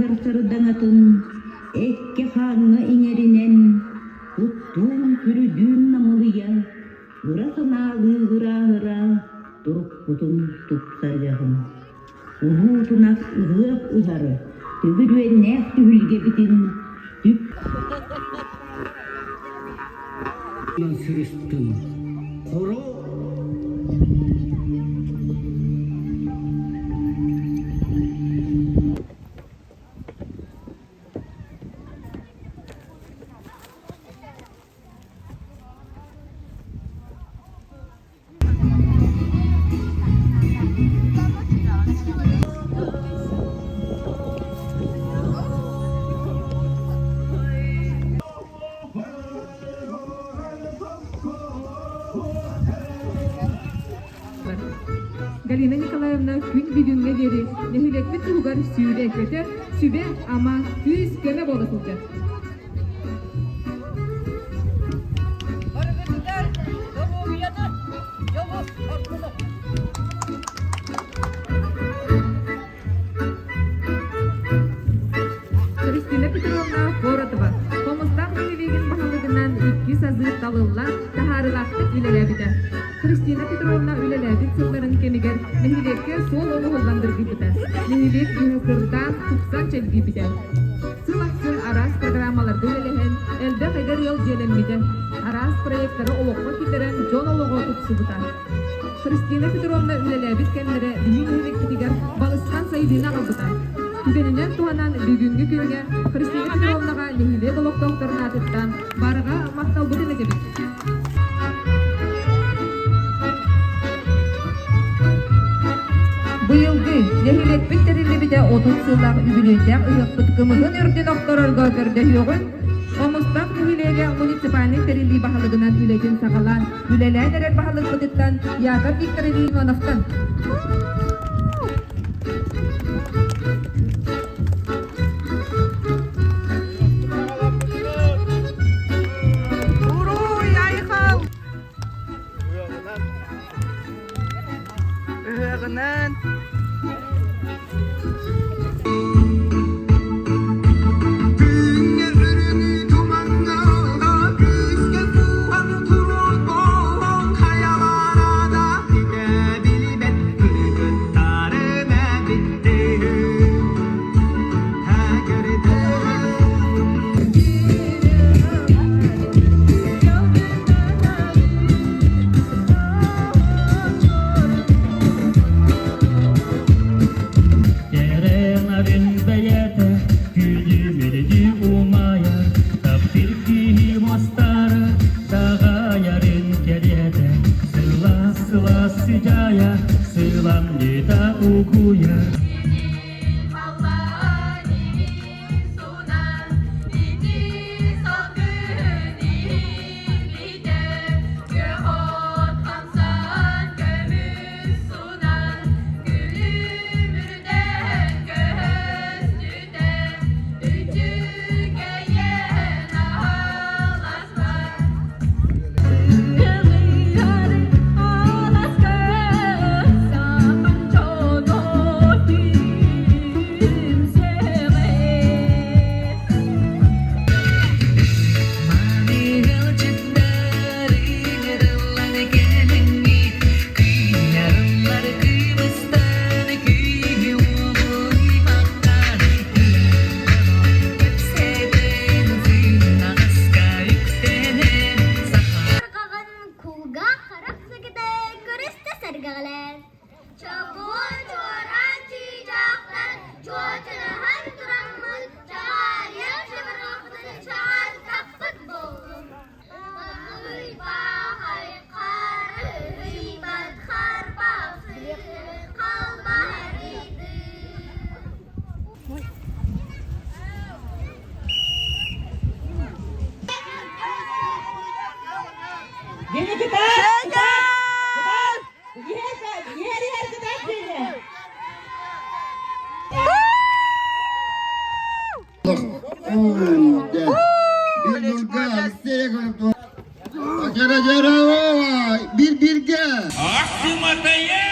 Сардаҥатын эккэ-хааҥҥа иҥэринэн, куттуун-сүрүдүүн намылыйа, ыра санаалыы ырааһыра турукпутун тупсарыаҕыҥ. Улуу тунах ыһыах ыһар түбүрүөннээх түһүлгэбитин түп сырыстым. Хоро Галина Николаевна күн бүгүҥҥэ диэри нэһилиэкпит туһугар сүүрэ-көтө, сүбэ-ама, күүс-көмө буола сылдьар. Барыгытыгар доруобуйаны, дьолу, соргуну! Христина Петровна Коротова Хомустаах нэһилиэгин баһылыгынан икки сазыыр талыллан таһаарыылаахтык үлэлээбитэ. Христина Петровна үлэлээбит сылларын кэмигэр нэһилиэккэ суол оҥоһуллан дыргыйбыта. Нэһилиэк иһэ сырдаан, тупсан чэлгийбитэ. Сыл ахсын араас программаларга үлэлэһэн, элбэх эдэр ыал дьиэлэммитэ. Араас проектары олоххо киллэрэн дьон олоҕо тупсубута. Христина Петровна үлэлээбит кэмнэрэ биһиги нэһилиэкпитигэр балысхан сайдыыны аҕалбыта. Түгэнинэн туһанан бүгүҥҥү күҥҥэ Христина Петровнаҕа нэһилиэк олохтоохторун аатыттан барҕа махталбытын этэбит. Быйылгы нэһилиэкпит тэриллибитэ 30 сыллаах үбүлүөйдээх ыһыахпыт кымыһын үрдүн охторорго көрдөһүөҕүн Хомустаах нэһилиэгэ муниципальнай тэриллии баһылыгынан үлэтин саҕалаан үлэлээн эрэр баһылыкпытыттан Яков Викторович Ивановтан. Уруй, айхал! Ыһыаҕынан! Күҥҥэ үрүҥү тумаҥҥа күүскэ кууһан туруорбон хайалара да ситэ билбэт кыргыттарым эбиттэр Кэрэ бэйэтэ күлүмүрдүү умайар, таптыыр киһи мастары даҕайарын кэриэтэ, сылаас-сылаас сыдьаайа, сыламньыта угуйар. Кулгаах-харах сыгыта көрүстэ сэргэҕэлээн, Чобуо чуораан чыычаахтар чуочунаһан тураммыт чаҕаарыйар чабырҕахпытын чаҕаарытахпыт буоллун. Баһый-баһай харыһыйбат харбах сыыр халбаһарыйдыы. Bir birge. Ахтыматайа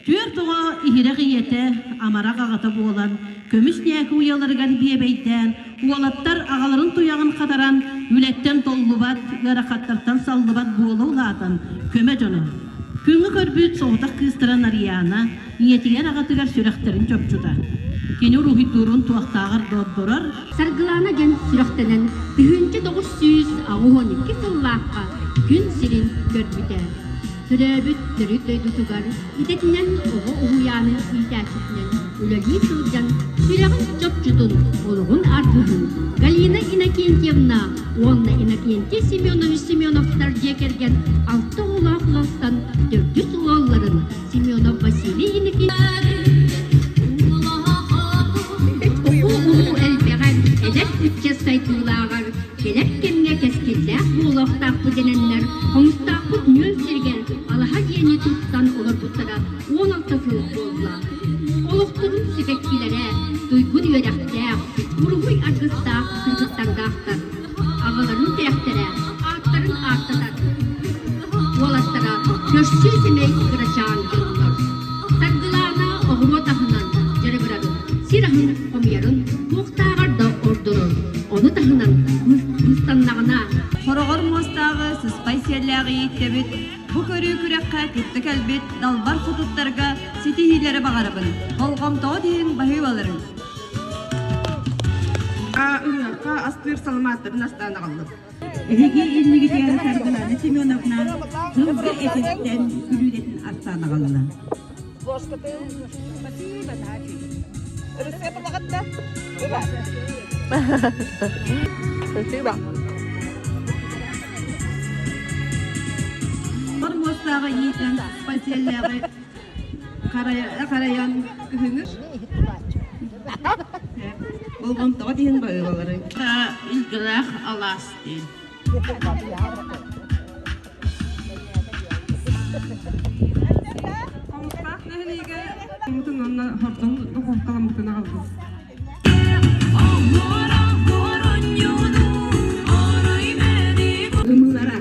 Түөрт оҕо иһирэх ийэтэ, амарах аҕата буолан, көмүс ньээки уйаларыгар биэбэйдээн, уолаттар аҕаларын туйаҕын хатаран, үлэттэн толлубат, ыарахаттартан саллыбат буола улаатан, көмө дьоно. Күҥҥэ көрбүт соҕотох кыыстара Нарыйаана ийэтигэр аҕатыгар сүрэхтэрин чопчута. Кини уруһуйдуурун туохтааҕар да ордорор. Саргылаана диэн сүрэхтэнэн 1982 сыллаахха күн сирин көрбүтэ. Төрөөбүт төрүт дойдутугар идэтинэн оҕо уһуйаанын иитээччитинэн үлэлии сылдьан сүрэҕин чопчутун, олоҕун аргыһын Галина Иннокентьевна уонна Иннокентий Семенович Семеновтар дьиэ кэргэн алта оҕолоох ыалтан төрдүс уолларын Семенов Василий Иннокентьевич Оҕо-уруу элбэҕэр, эдэр ыччат сайдыылааҕар, кэлэр кэмҥэ кэскиллээх буолуохтаахпыт дэнэннэр, хомустаахпыт нүөл сиригэр алаһа дьиэни туттан олорбуттара 16 сыл буолла. Олохторун сибэккилэрэ, туйгун үөрэхтээх, уруһуй аргыстаах кыргыттардаахтар. Аҕаларын тирэхтэрэ, ааттарын ааттатар. Уолаттара көрсүө сэмэй кырачаан дьоннор. Саргылаана оҕуруот аһынан дьарыгырарын, сир аһын хомуйарын туохтааҕар да ордорор. Ону таһынан быстаннаҕына Хороҕор муостааҕы сыспай сиэллээҕи ииттэбит, бу көрүү күрэххэ кытта кэлбит далбар хотуттарга ситиһиилэри баҕарабын, болҕомтоҕут иһин баһыыбаларын. Ыһыахха астыыр саламааттарын астаан аҕаллым. Эһиги иннигитигэр Саргылана Семеновна сылгы этиттэн күлүүлэтин астаан аҕалла. Ырысыап ылаҕыт да? Спасибо. Муостааҕы иитэн, паселлээҕи харайан кыһыҥы Болҕомтоҕо иһин баһыыбалары. Илгэлээх алаас диэн. Хомустаах нэһилиэгэ мутун уонна хордон духуопкаламмытын аҕалбыт. Ымыылара.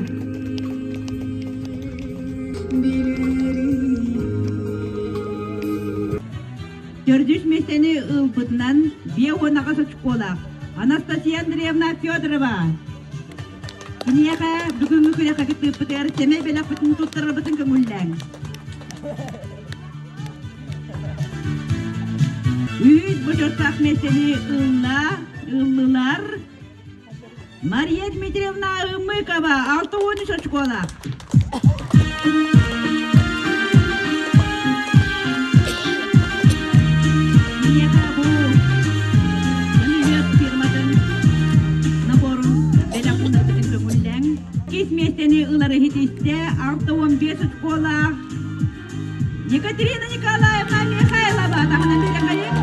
Төрдүс миэстэни ылбытынан 58 очколаах Анастасия Андреевна Федорова. Киниэхэ бүгүҥҥү күрэххэ кыттыыппытыгар сэмэй бэлэхпитин туттарарбытын көҥүллээҥ. Үһүс бочуоттаах миэстэни ылла, ыллылар Мария Дмитриевна Ымыкова, 63 очколаах. Миэхэ бу Өнүлүөк фирматын наборун бэлэх уунарбытын көҥүллээҥ. Иккис миэстэни ылар иһит истэ 65 очколаах Екатерина Николаевна Михайлова таһынан биэрэхэйин.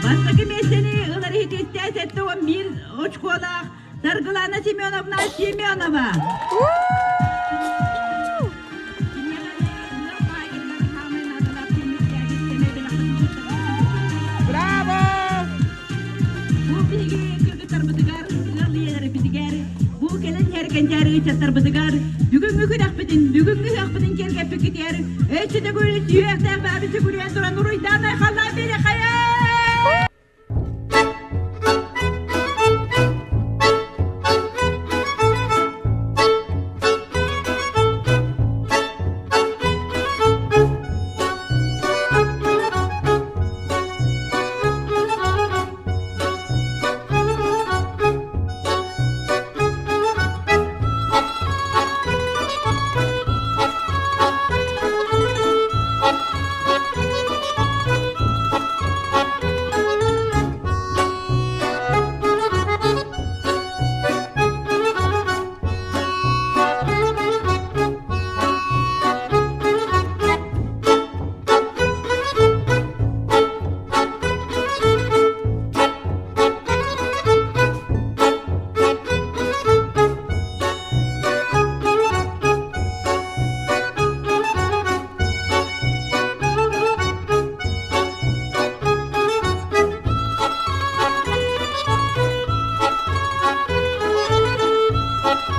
Бастакы миэстэни ылар иһитистэ 71 очколаах Саргылана Семеновна Семенова. Браво! Бу биһиги кыргыттарбытыгар, ыал ийэлэрбитигэр, бу кэлэн иһэр кэнчээри ыччаттарбытыгар бүгүҥҥү күрэхпитин, бүгүҥҥү ыһыахпытын киэргэппиккитигэр өссө төгүл сүһүөхтээх баабы сүгүрүйэн туран уруйдаан айхаллаан биэриэххэйэ! Thank you.